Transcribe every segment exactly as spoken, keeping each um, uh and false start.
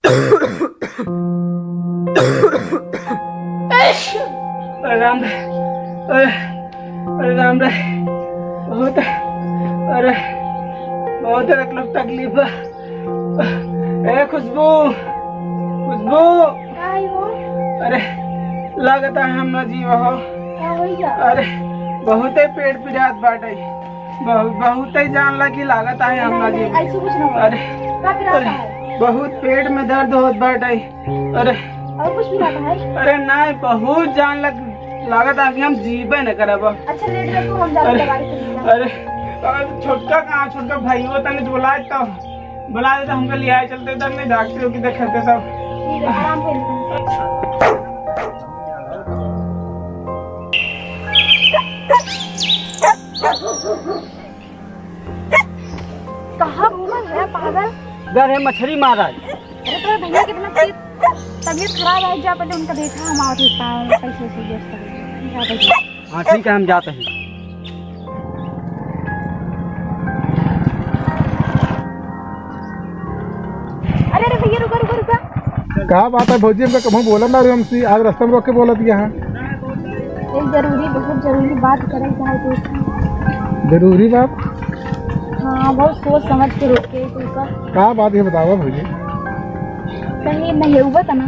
अरे राम रे, अरे, अरे राम रे, बहुत, अरे, बहुत एक लोग तकलीफ बा। ए खुशबू, खुशबू। का है वो? अरे, लागत है हम ना जीव हो। का होई बा? अरे, बहुते पेट पिरात बाटे। बहु-, बहुते जान लगी लागत है हम ना जीव। ऐसे कुछ ना हो। अरे, का पिरात अरे, है? बहुत पेट में दर्द होत बाटे। अरे। और कुछ पिरात है? अरे नहीं, बहुत जान लग, लागत है कि हम जीबे न करब। अच्छा, लेट में तो हम जाते अरे, दवाई के लिए। अरे, अरे, छोटका कहाँ, छोटका भाई हो, तने तो बुलाए तो। बुला देता, हमको ले आए, चलते तब नहीं डॉक्टर की देखाते तब। ठीक है, आराम से लेते हैं। कहाँ घूमत है पागल? घर है मछली मारा है। अरे तोरे भैया कितना तेज तबीयत खराब है, जा पहले उनका देखा, हम आवत ही पैसे से व्यस्त हो गए। जा पहले। हाँ, ठीक है, हम जाते हैं। अरे, अरे भैया, रुका, रुका, रुका। का बात है भौजी, हमका कबहूँ बोला ना रहे हमसे, आज रास्ता में रोक के बोला दिया है। एक जरूरी, बहुत जरूरी बात करे चाहे तो। जरूरी बात? हाँ, बहुत सोच समझ के रोके तो का। का बात है बतावा भौजी? कहीं नहीं हुआ था ना।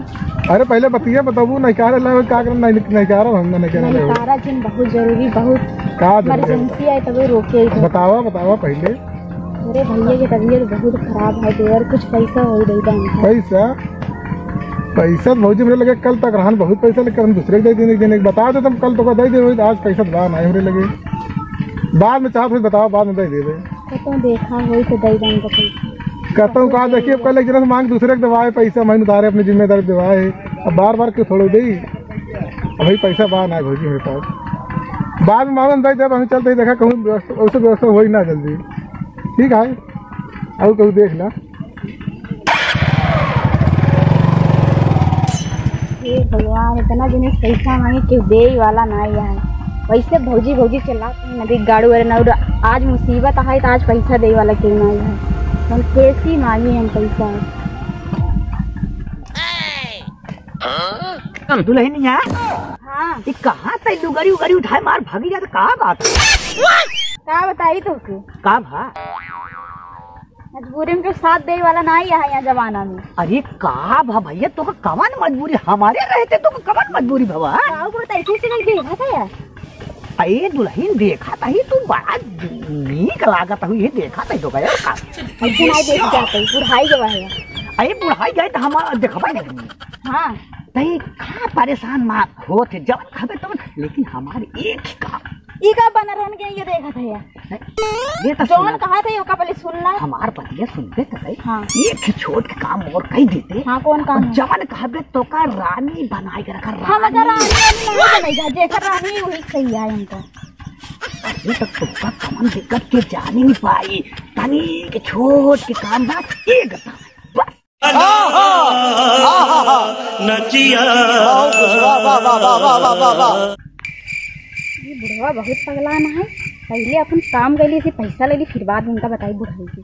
अरे पहले बतिया बताबू, नहीं कह रहे, का करना, नहीं, नहीं कह रहा, हम नहीं कह रहे। नहीं कह रहा, जिन बहुत जरूरी, बहुत का जरूरी है? इमरजेंसी है, तभी रोके ही थे। बतावा, बतावा पहले। अरे भैया की तबीयत बहुत खराब है देवर, कुछ पैसा हो ही नहीं था। पैसा? पैसा तो भौजी मेरे लगे कल तक रहन, बहुत पैसा लेकर हम दूसरे के दे देने, देने बता दे, तुम कल तो दे दे, आज पैसा तो बा ना मेरे लगे। बाद में चाहत हो बतावा, बाद में दे देबे। तो देखा होई तो दे देंगे पैसा। कहता हूँ कहा देखिए, कल एक जने से मांग दूसरे के दवाए पैसा, मैं उधारे अपनी जिम्मेदारी दवाए, अब बार बार क्यों थोड़ो दे। अभी पैसा बा ना भौजी मेरे पास, बाद में मालूम दे देब, हम चलते ही देखा कहूँ व्यवस्था, वैसे व्यवस्था होई ना जल्दी। ठीक है, अब कहूँ देख ला। हे भगवान, इतना दिन से पैसा मांगे, केहू देई वाला ना आया है। वैसे भौजी, भौजी चिल्लात हैं, नदी गाड़ू अरे नौर, आज मुसीबत है तो आज पैसा देई वाला केहू ना आया है। हम कैसी मांगी हम पैसा? हम दुल्हनिया? हाँ। ये कहाँ से लुगरी उगरी उठाए मार भागी जात, का बात? का बताई तोके? का भा? मजबूरी में केहू साथ देई वाला ना ही है यहाँ जमाना में। अरे का भा भैया, तोका कवन मजबूरी? हमारे रहते तोका कवन मजबूरी भवा? का वो तो ऐसे से नहीं देखा था यार। अरे दुल्हन देखा था ही, तू बड़ा नीक लागत हुई है, देखा था ही तो गया का? ऐसे नहीं देख जाते, बुढ़ाई गवा है। अरे बुढ़ाई गए तो हम देखबा नहीं। हाँ। तई का परेशान मा होत है, जवन खाबे तवन, लेकिन हमार एक ही काम। ई का बना रहन के ये देखत है यार। ये तो जौन सुना। कहा था, ओका पहले सुन ला। हमार बतिया सुनबे तो है। हाँ। एक ही छोट के काम और कही देते। हाँ, कौन काम है? जवन कहबे तोका रानी बनाए के रखा, हम अगर रानी। रानी वानी नहीं बनाई जा, जेकर रानी वही सही है हमको। अरे तो तोका कौन दिक्कत के जानी नहीं पाई, तनी के छोट के काम बा, एक बता। बस। नचिया। वाह, वाह, वाह। ये बुढ़वा बहुत पगलान है, पहले अपन काम कैली से पैसा ले ली, फिर बाद में उनका बताई बुढ़ाई की।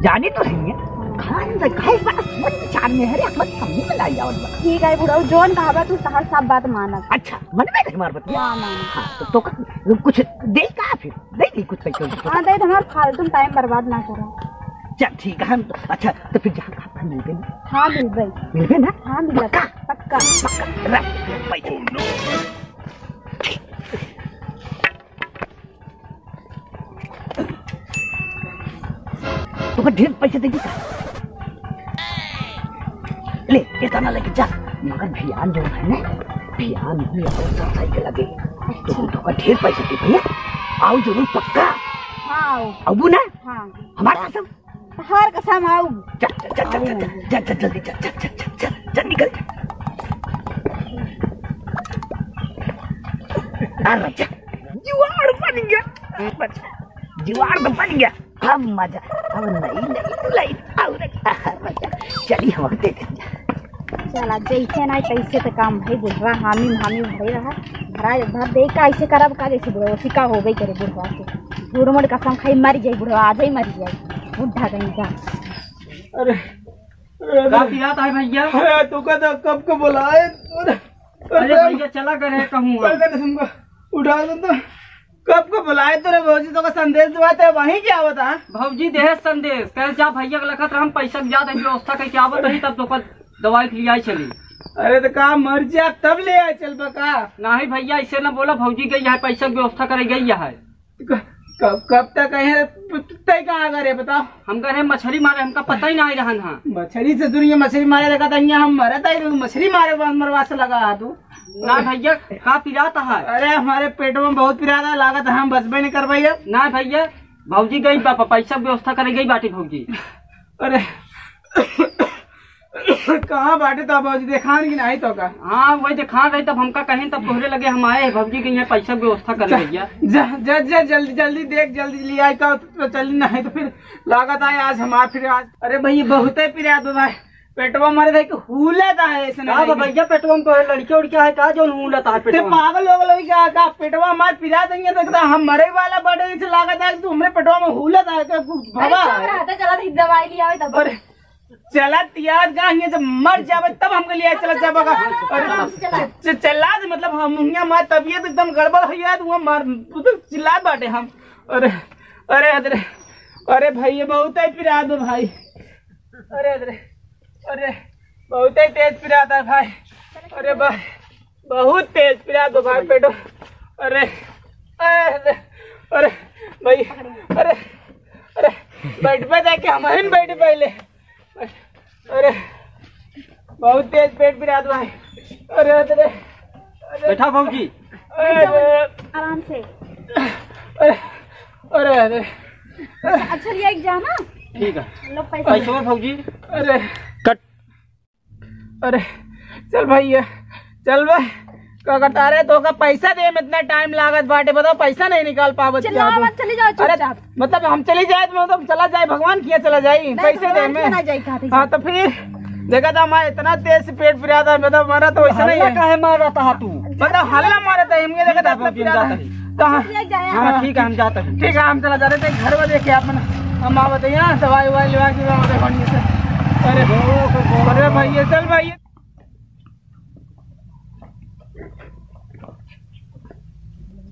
जानी तो सही है, खान से खाए बड़ा सोच विचार में है रे, अपन समझ में लाई आवत बा। ठीक है बुढ़ऊ, जौन कहबा तू तहार सब बात मानब। अच्छा, मन में नहीं मार बतिया। हाँ, मानब। हाँ, तो, तो कुछ दे का फिर? दे दी कुछ पैसे उसे। हाँ, दे दे, हमार फालतू टाइम बर्बाद ना करो। चल ठीक है, हम, अच्छा, तो फिर जहाँ कहा था मिलबे ना? हाँ, मिलबे। मिलबे ना? हाँ, मिलब। पक्का? पक्का। पक्का। रख, पैसे। तोका ढेर पैसे देगी का? ले, इतना लेके जा, मगर भियान जो है ना, भियान ही आओ सब सही के लगे। तो, तोका ढेर पैसे दे भैया, आओ जरूर पक्का। हाँ, आओ। अबू ना? हाँ। हमार कसम। हर कसम आऊ। चल, चल, चल, चल, आऊ चल, ना। चल, चल, जल्दी चल, चल, चल, चल, चल, चल, निकल। आ, मजा। जुआड़ बन गया। मजा। जुआड़ तो बन गया। अब मजा। अब नई, नई लाइफ। आओ रे। आ, मजा। चली हम देख। चला, जैसे ना तैसे तो काम भाई बुढ़वा हामी, हामी भरे रहा। भरा, भर दे का, ऐसे करब का, जैसे बुढ़वा, फिका हो गई करे बुढ़वा के। झूठ मूठ कसम खाई, मर जाई बुढ़वा, आज ही मर जाई। बुढ़ा कहीं का। अरे, का पिरात है भइया? अरे, तोका तो कब के बोलाए, अरे, अरे भइया, चला करे कहूँ। अरे, तुमको उठा दो तो। कब के बोलाए तोरे भौजी, तोका संदेश देवाते वहीं क्या होता है? भौजी देहे संदेश, कहे जा भइया के लखत हम पैसा के जात है, व्यवस्था कइके आवत रही, तब तोका दवाई के लिए आई चली। अरे, तो का मर जा, तब ले आए चल बका? नहीं भइया, ऐसे ना बोला, भौजी गई है, पैसा के व्यवस्था करे गई है। क-, कब, कब तक है? तय कहाँ करे, बताओ? हम गए हैं मछरी मारे, हमका पता ही नहीं रहन हा। मछरी से दुनिया मछरी मारे लगा था, यहाँ हम मरत आई, तू मछरी मारे, मरवा से लगा हा तू। ना भइया, का पिरात है? अरे, हमारे पेटवा में बहुत पिरात है, लागत है हम बचबे नहीं करबे अब। ना भइया, भौजी गई बा, पैसा के व्यवस्था करे गई बाटी भौजी। अरे, कहाँ बाटे तो भौजी, देखान कि नहीं तोका? हाँ, वही देखान रही, तब हमका कहें, तब तोहरे लगे हम आए, भौजी के यहाँ पैसा के व्यवस्था कर जा, भइया। जा, जा, जा, जल्दी, जल्दी देख, जल्दी ले आई तो, तो चली, नहीं तो फिर लागत आए आज हमार फिर आज। अरे भइया, बहुते पिरात बा भाई, पेटवा मारे भाई के हूलत है ऐसे का नहीं बा भइया, पेटवा में तोहरे लड़के उड़के है का, जौन हूलत है ते पेटवा में? पागल हो गए का, का पेटवा हमार पिरात है, देखता हम मरे वाला बड़े, इसे लागत है तू हमरे पेटवा में हूलत है, तो भवा अरे, चुप है। रह, तो चला, दवाई ले आवे तब। अरे, चला तियार जा, हियां से मर जावे तब हमके लिए चला जाबा का। अरे, चला। च-, च-, चला दे, मतलब, हम हियां, हमार तबियत एकदम गड़बड़ हो गया, तू मार, तू तो चिल्लात बाटे हम। अरे, अरे, अरे, अरे भाई, ये बहुत है पिरात बा भाई। अरे, अरे, अरे, बहुत ही तेज पिरात है भाई। अरे भाई, बहुत तेज पिरात बा भाई पेटो। अरे, अरे, अरे, भाई, अरे, अरे, बैठ पे जाके हम ही बैठ पहले। अरे, बहुत तेज पेट पिरात भाई। अरे, अरे, अरे। बैठा भौजी। अरे, अरे। आराम से। अरे, अरे, अरे। अच्छा, लिया एक जा ना। ठीक है। लो पैसा। पैसा भौजी। अरे। कट। अरे, चल भइया, चल बे। का करता रे, तोका पैसा दे में इतना टाइम लागत बाटे, बताओ, पैसा नहीं निकाल पावत चिल्ला क्या तू? मत, चली जाओ अरे, चुपचाप। मतलब हम चली जाए तो मतलब चला जाए, भगवान किया चला जाए, नहीं, पैसे दे भगवान में। किया ना जाए, कहाँ थे हाँ, जाए? तो फिर देखा था हमारा इतना तेज से पेट पिरात है, मतलब हमारा तो वैसा नहीं हल्ला है। काहे मार रहा था तू? मतलब हल्ला मारे थे, हमने देखा था ठीक है, इतना हम पिरात जाते है। हैं। कहाँ? चल, ले जाए। हाँ, ठीक है, हम जाते हैं। ठीक है, हम चला जाते थे घर में, देखे आप ना, हम आवत है यहाँ, दवाई ववाई लेवा के आवत है बढ़िया से। अरे, अरे भइया, चल भइया।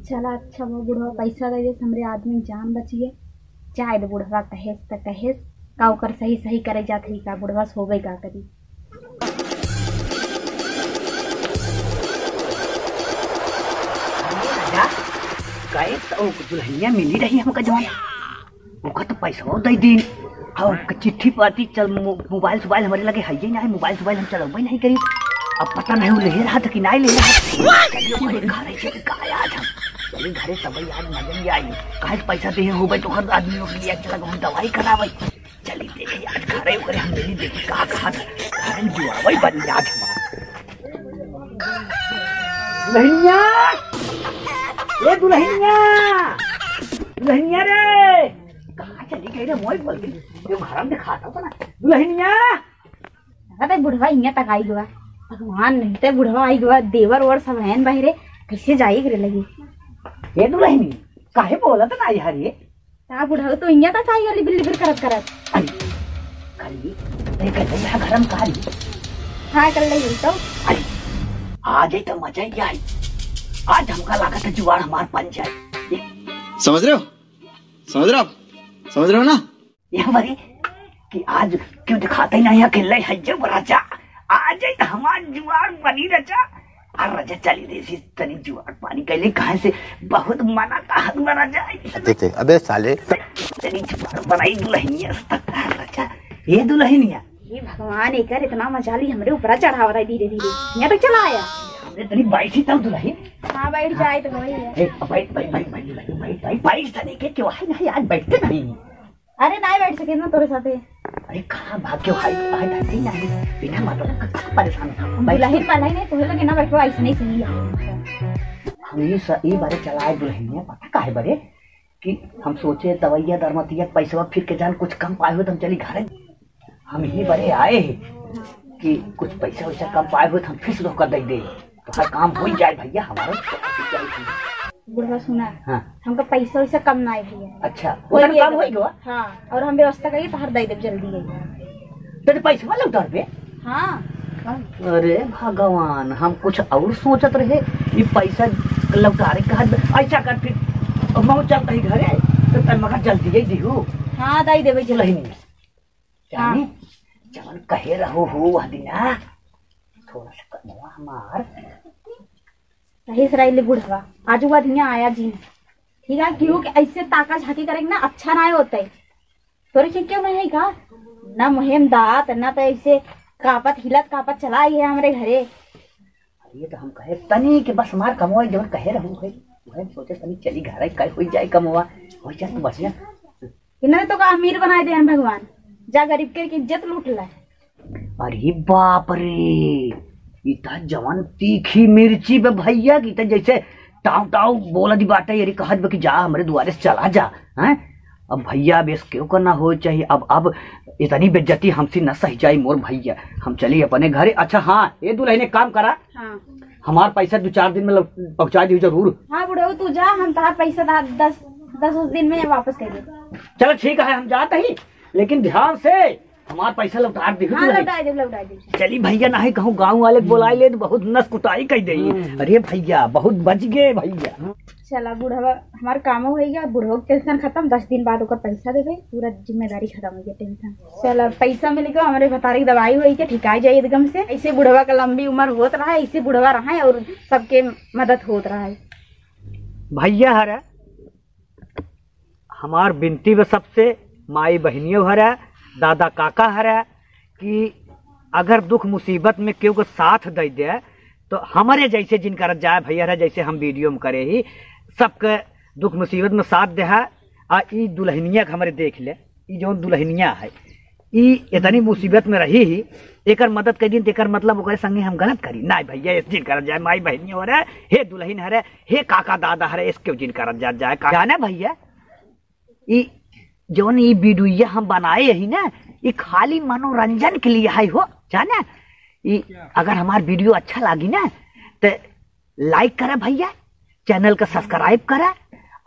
चला, अच्छा वो बुढ़वा पैसा दे दे, हमरे आदमी जान बचिए। जाए दे बुढ़वा, कहेस त कहेस, का ओकर सही सही करे जात ही का, बुढ़वा सोबे का करी। राजा, कहे तो दुल्हनिया मिली रही हमका जौन, ओका तो पैसा दे दीन। और चिट्ठी पाती चल, मो-, मोबाइल सोबाइल हमरे लगे है ही नहीं, मोबाइल सोबाइल हम चलबे नहीं करी। अब पता नहीं वो ले रहा था कि नहीं ले रहा था। चलिए, ओकरे घरे से का आज हम चली घरे, तबे आज मजा ही आई। काहे पैसा दे हो भाई, तो हर आदमी लोग लिया चला हम दवाई करावे। चली देखी आज घरे ओकरे हम मिली, देखी का कहा था। घरे जुआवे बनी आज हमार। दुल्हनिया, ए दुल्हनिया, दुल्हनिया रे, कहाँ चली गई रे? मोई बोल के, ये घर में दिखाता हूँ ना। दुल्हनिया, अरे बुढ़वा इहाँ तक आई गवा, भगवान नहीं ते बुढ़वा आई गवा, देवर ओवर सब हैं बाहरे, कैसे जाई करे लगी? ए दुल्हनी, काहे बोलत ना यार ये? का बुढ़ऊ तो इहाँ तक आई गली बिल्ली बिल करत करत। अरे, कली, अरे, कल यहाँ घर में कहा ली? हाँ, कल ले गई तो। अरे, आ जाए तो मजा ही आई। आज हमका लागत है जुआड़ हमार बन जाए। समझ रहे हो? समझ रहे हो आप? समझ रहे हो ना? ये हमारी कि आज क्यों दिखाते ही नहीं अकेले है जब राजा। आ जाए तो हमार जुआड़ बनी राजा। आ राजा चली देसी तनी जुआड़ पानी कैले कहाँ से बहुत मना कहत बा राजा। देते, अबे साले। तनी जुआड़ बनाई दुल्हनिया से तक राजा। ये दुल्हनिया। ये भगवान एकर इतना मजाली हमरे ऊपर चढ़ावा रहा धीरे धीरे। यहाँ तक चला आया। हमरे तनी बैठी तब दुल्हन। हाँ, बैठ जाए तो वही है। ए, बैठ, बैठ, बैठ, बैठ, दुल्हन, बैठ, बैठ, बैठ, तनी के क्यों है नहीं, आज बैठते नहीं। अरे, नहीं बैठ सके ना तोरे साथे। अरे, कहाँ भाग के भाई, भाई, भाई, नहीं, बिना मतलब का कहाँ परेशान था? हम दुल्हन वाला ही नहीं, तोहे लगे ना बैठो, ऐसे नहीं सही है। हम ये स-, ये बारे चलाए दुल्हनिया, पता काहे बारे? कि हम सोचे दवाइया दरमतिया पैसवा फिर के जान कुछ कम पाए हो तो हम चली घरे। हम ही बड़े आए हैं कि कुछ पैसा वैसा कम पाए हो तो हम फिर से धोखा दे दे। तो हर काम हो ही जाए भैया हमारे। बुढ़वा सुना, हाँ। हमका पैसा वैसा कम ना है भैया। अच्छा, कोई उतना भी कम एकदम। होई गवा? हाँ, और हम व्यवस्था करिए तो हर दे देब जल्दी है। तो पैसवा लौटार बे? हाँ। अरे भगवान, हम कुछ और सोचत रहे, ये पैसा लौटारे का हाथ में। ऐसा कर फिर, अब मैं चलता ही घरे, तो तन मगर जल्दी ही दिहू। हाँ, दई देबे जल्दी। दुलहिनी, हाँ। जानी, जवन कहे रहू हो वह दिना, थोड़ा सा कमवा हमार। सही से रही ले बुढ़वा, आज वह दिना आया जी। ठीक है, क्योंकि ऐसे ताका झाकी करे ना अच्छा ना होता है। तोरे के क्यों नहीं है का? ना मुहेम दात, ना तो ऐसे कापत हिलत कापत चला आई है हमरे घरे। अरे तो हम कहे तनी के बस मार कमवा, जवन कहे रहू है, वह सोचे तनी चली घर आई, कल हो जाए कमवा, हो जाए तो बढ़िया। इन्हें तो का अमीर बनाए दे हैं भगवान, जा गरीब के इज्जत लूट ले। अरे बाप रे, ई त जवन तीखी मिर्ची बे भैया की, त जैसे टाव टाव बोलत बाटे, यदि कहत बे कि जा हमरे दुआरे से चला जा, हैं? अब भैया, अब एस केहू का ना हो चाहिए। अब, अब इतनी बेइज्जती हमसे न सही जाई मोर भैया, हम चली अपने घरे। अच्छा हाँ, ए दुलहिन, एक काम करा, हाँ। हमार पैसा दो चार दिन में लौट-, पहुँचा दियो जरूर। हाँ बुढ़ऊ, तू जा, हम तहार पैसा दा-, दस, दस उस दिन में वापस कर दे। चलो ठीक है, हम जात ही, लेकिन ध्यान से हमार पैसा लौटा दे। हाँ, लौटा दे, लौटा दे। चली भैया, नाही कहूँ गाँव वाले के बोलाई ले तो बहुत नस कुटाई कई देई। हम्म। अरे भैया, बहुत बच गए भैया। चला बुढ़वा, हमार कामो हो गया, बुढ़वा के टेंशन खत्म, दस दिन बाद ओकर पैसा देबे, पूरा जिम्मेदारी खत्म हो गया, टेंशन। चला, पैसा मिल गया, हमरे भतारी की दवाई होई के ठिकाई जाई एकदम से। ऐसे बुढ़वा का लंबी उम्र होत रहा है, ऐसे बुढ़वा रहा है और सबके मदद होत रहा है। भैया हरे, हमार बिनती बा सबसे, माई बहिनियो हरे, दादा काका हरे, कि अगर दुख मुसीबत में केहू के साथ दे दे, तो हमरे जैसे जिन करत जाए भैया हरे, जैसे हम वीडियो में करे ही, सबके दुख मुसीबत में साथ दे है। आ ई दुलहिनिया के हमरे देख ले, ई जौन दुलहिनिया है, ई इतनी मुसीबत में रही ही, एकर मदद कर दिन, तो एकर मतलब ओकरे संगे हम गलत करी? नाहीं भैया, एस जिन करत जाए, माई बहिनियो हरे, हे दुलहिन हरे, हे काका दादा हरे, एस केहू जिन करत जात जाए। का जाने भैया, ई जौन ई वीडियो हम बनाए ही ना, ई खाली मनोरंजन के लिए है हो, जाने? ई अगर हमार वीडियो अच्छा लागी ना, तो लाइक करे भैया, चैनल का सब्सक्राइब करे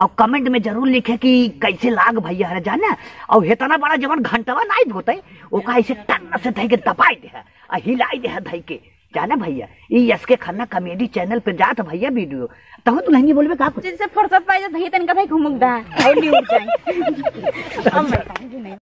और कमेंट में जरूर लिखे कि कैसे लाग भैया हरे, जाने? और हेतना बड़ा जवन घंटवा नाहीं होते, ओका ऐसे टन से धई के दबाई दे है, आ हिलाई दे है धई के, जाने भैया? ई एस के खन्ना कॉमेडी चैनल पे जात भैया वीडियो। तहु दुलहिनी बोलबे का कुछ? जिनसे फुर्सत पाई जात भैया, तनिका भाई घुमुक दा, और न्यूज जाए। हम बताएंगे नहीं।